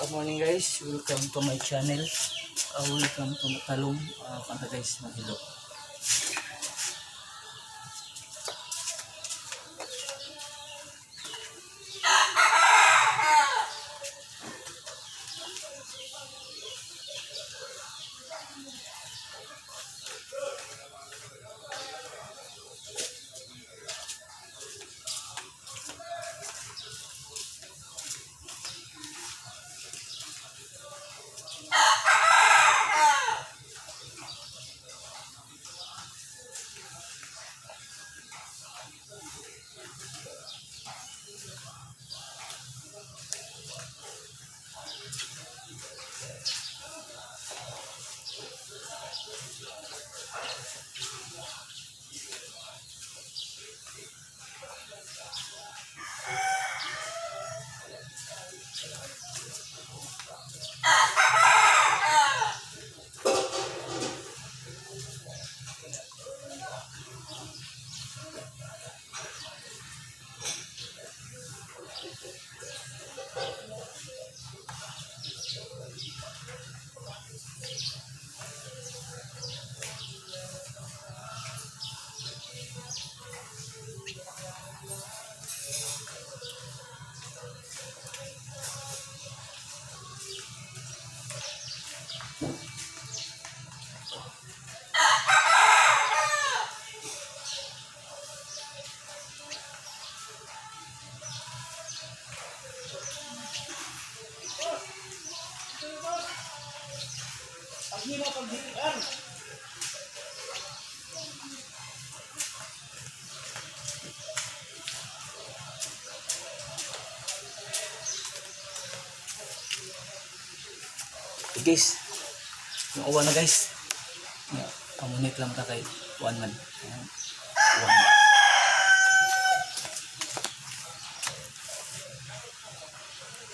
Good morning, guys, welcome to my channel. Welcome to Matalom. Kanta guys, maghilo. Okay, guys, yung uwan na, guys. Yeah, pamunit lang ta kay one man. Ayan, uwan.